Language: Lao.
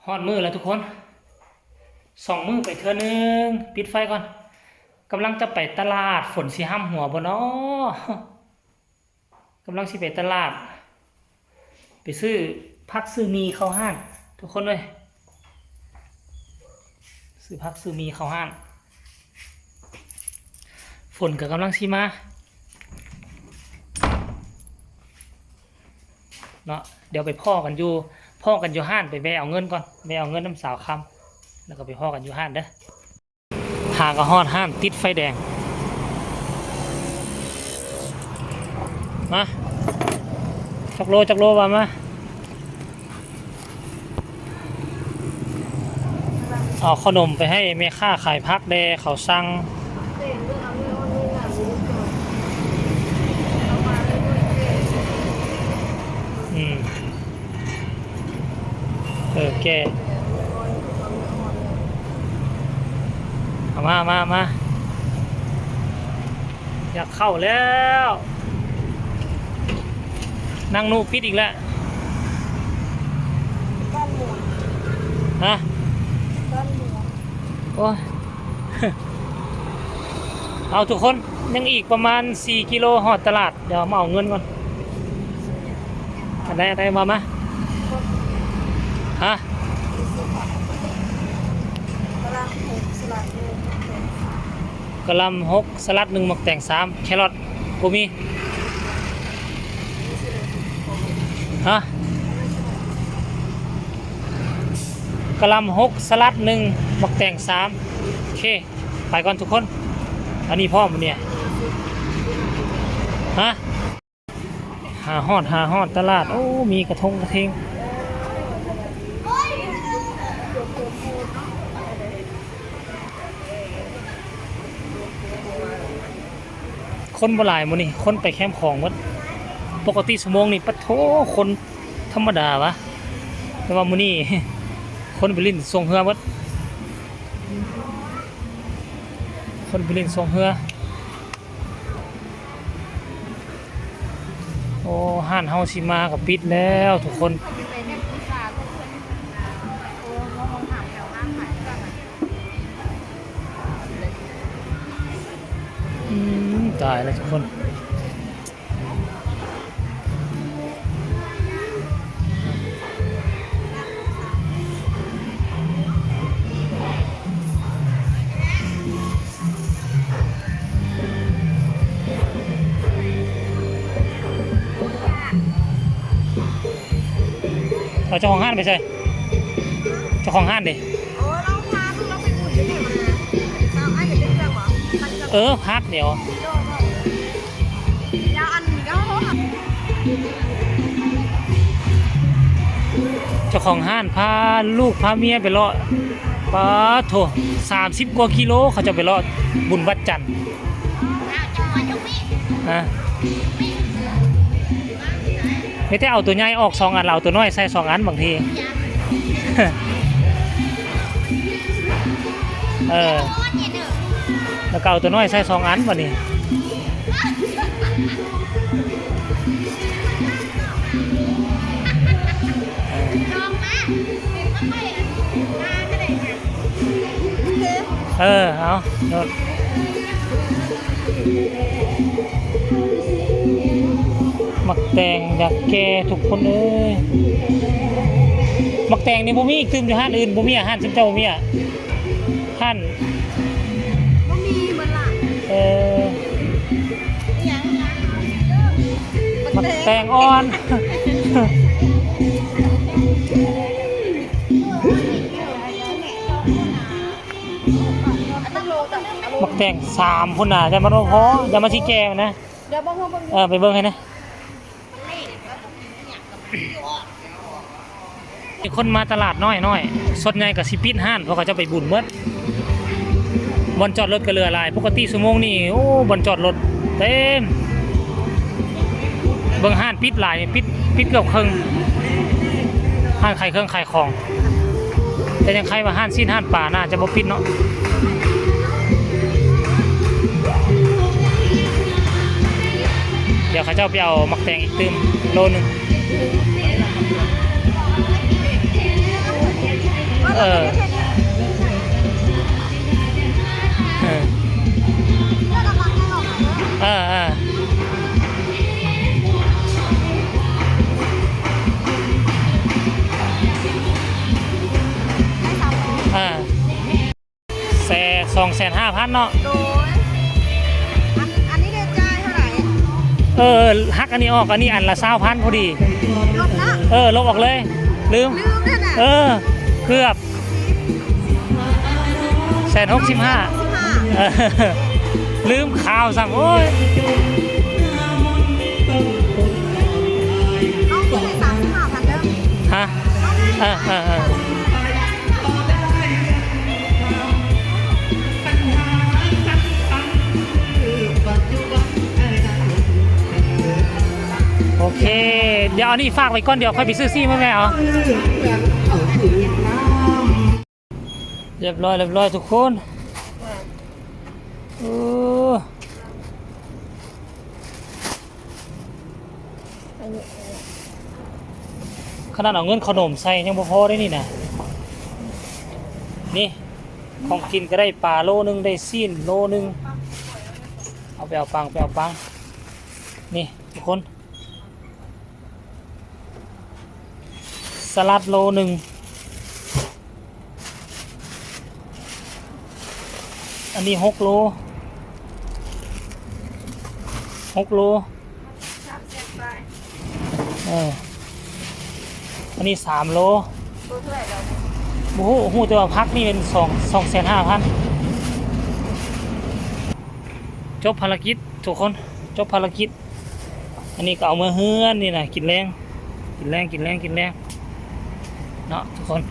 ຮອດມື້ແລ້ວທຸກຄົນ ສອງມື້ໄປເທື່ອໜຶ່ງ. ປິດໄຟກ່ອນ. ກຳລັງຈະໄປຕະຫຼາດ ຝົນຊິຫ້ຳຫົວບໍ່ນໍ? ກຳລັງຊິໄປຕະຫຼາດ ໄປຊື້ຜັກຊື້ໝີ່ເຂົ້າຮ້ານ ທຸກຄົນເອີຍ. ຊື້ຜັກຊື້ໝີ່ເຂົ້າຮ້ານ. ຝົນກໍກຳລັງຊິມາເນາະ. ດຽວໄປພໍ້ກັນຢູ່ ພໍ້ກັນຢູ່ຮ້ານ ໄປແວ່ເອົາເງິນກ່ອນ ແວ່ເອົາເງິນນຳສາວຄຳ ແລ້ວກໍໄປພໍ້ກັນຢູ່ຮ້ານເດີ. ຫາກໍຮອດຮ້ານຕິດໄຟແດງ. ມາ ຈັກໂລ ຈັກໂລ ວ່າມາ. ເອົາຂະໜົມໄປໃຫ້ແມ່ຄ້າຂາຍຜັກແດ່ ເຂົາສັ່ງ. ອືມ ເອີ ແກ່ ເອົາມາ ມາ ມາ. ຢາກເຂົ້າແລ້ວ ນາງນຸປິດອີກແລ້ວ. ຮະ? ໂອ້ຍ ເອົາທຸກຄົນ ຍັງອີກປະມານສີ່ກິໂລຮອດຕະຫຼາດ. ດຽວມາເອົາເງິນກ່ອນ. ອັນໃດ ອັນໃດ ວ່າມາ. ຮະ? ກະຫຼ່ຳຫົກ ສະຫຼັດໜຶ່ງ ໝາກແຕງສາມ ແຄຣອດບໍ່ມີ. ຮະ? ກະຫຼ່ຳຫົກ ສະຫຼັດໜຶ່ງ ໝາກແຕງສາມ. ໂອເຄ ໄປກ່ອນທຸກຄົນ. ອັນນີ້ພ້ອມບໍ່ນີ້? ຮະ? ຫາຮອດ ຫາຮອດຕະຫຼາດ. ໂອ້ ມີກະທົງກະເທັງ. ຄົນບໍ່ຫຼາຍມື້ນີ້ ຄົນໄປແຄມຂອງໝົດ. ປົກກະຕິຊົ່ວໂມງນີ້ ປະໂທ້ ຄົນທຳມະດາວະ ແຕ່ວ່າມື້ນີ້ຄົນໄປຫຼິ້ນຊ່ວງເຮືອໝົດ ຄົນໄປຫຼິ້ນຊ່ວງເຮືອ. ໂອ້ ຮ້ານເຮົາຊິມາກໍປິດແລ້ວທຸກຄົນ. ອືມ ຕາຍແລ້ວທຸກຄົນ. ເອົາເຈົ້າຂອງຮ້ານໄປໃສ? ເຈົ້າຂອງຮ້ານເດ? ເອີ ພັກດຽວ. ເຈົ້າຂອງຮ້ານພາລູກພາເມຍໄປເລາະ ປາໂທ້ ສາມສິບກວ່າກິໂລ ເຂົາເຈົ້າໄປເລາະບຸນວັດຈັນ. ຮະ? ມີແຕ່ເອົາຕົວໃຫຍ່ອອກສອງອັນ ແລ້ວເອົາຕົວນ້ອຍໃສ່ສອງອັນບາງທີ. ເອີ ແລ້ວກໍເອົາຕົວນ້ອຍໃສ່ສອງອັນບາດນີ້. ເອີ ເອົາໂລດ. ໝາກແຕງຢາກແກ່ທຸກຄົນເອີຍ. ໝາກແຕງນີ້ບໍ່ມີອີກຕື່ມຢູ່ຮ້ານອື່ນ ບໍ່ມີອາຫານ ຊຸມເຈົ້າບໍ່ມີອາຫານ ບໍ່ມີເບິດລະ. ເອີ ອີຫຍັງ? ໝາກແຕງອ່ອນ. ໝາກແຕງສາມພຸ້ນນະ ຢ້ານມັນບໍ່ພໍ ຢ້ານມັນຊິແກ່ນະ. ເອີ ໄປເບິ່ງໃຫ້ແດ່. ມີຄົນມາຕະຫຼາດນ້ອຍໆ ສ່ວນໃຫຍ່ກໍຊິປິດຮ້ານ ເພາະເຂົາເຈົ້າໄປບຸນໝົດ. ບ່ອນຈອດລົດກໍເຫຼືອຫຼາຍ. ປົກກະຕິຊົ່ວໂມງນີ້ ໂອ້ ບ່ອນຈອດລົດເຕັມ. ເບິ່ງຮ້ານປິດຫຼາຍ ປິດ ປິດເກືອບເຄິ່ງ ຮ້ານຂາຍເຄື່ອງຂາຍ ຂອງ ແຕ່ຍັງໄຄວ່າຮ້ານຊີ້ນຮ້ານປາໜ້າຈະບໍ່ປິດເນາະ. ດຽວເຂົາເຈົ້າໄປເອົາໝາກແຕງອີກຕື່ມໂລໜຶ່ງ. ເອີ ເອີ ເອີ ເອີ ເອີ ແສນ ສອງແສນຫ້າພັນເນາະ. ໂດຍ ອັນ ອັນນີ້ໄດ້ຈ່າຍເທົ່າໃດ? ເອີ ຫັກອັນນີ້ອອກ ອັນນີ້ອັນລະຊາວພັນພໍດີ. ລົບນະ? ເອີ ລົບອອກເລີຍ ລືມ ລືມແທ້ນະ. ເອີ ເກືອບ ແສນຫົກສິບຫ້າ ເອີ ລືມຂ່າວຊ້ຳ ໂອ້ຍ. ຮະ? ເອີ ເອີ ເອີ ໂອເຄ ດຽວອັນນີ້ຝາກໄວ້ກ່ອນ ດຽວຄ່ອຍໄປຊື້ຊີມາແມ່ເອົາ. ຮຽບຮ້ອຍ ຮຽບຮ້ອຍທຸກຄົນ. ເອີ ຂະໜາດເອົາເງິນເຂົ້າໜົມໃສ່ຍັງບໍ່ພໍເດ້ນີ້ນະ. ນີ້ ຂອງກິນກໍໄດ້ ປາໂລໜຶ່ງ ໄດ້ຊີ້ນໂລໜຶ່ງ. ເອົາໄປເອົາປັງ ໄປເອົາປັງ. ນີ້ທຸກຄົນ ສະຫຼັດໂລໜຶ່ງ. ອັນນີ້ຫົກໂລ ຫົກໂລ. ເອີ ອັນນີ້ສາມໂລ. ບໍ່ຮູ້ ຮູ້ແຕ່ວ່າຜັກນີ້ເປັນສອງ ສອງແສນຫ້າພັນ. ຈົບພາລະກິດທຸກຄົນ ຈົບພາລະກິດ. ອັນນີ້ກໍເອົາເມືອເຮືອນນີ້ນະ ກິນແລງ ກິນແລງ ກິນແລງ ກິນແລງເນາະທຸກຄົນ.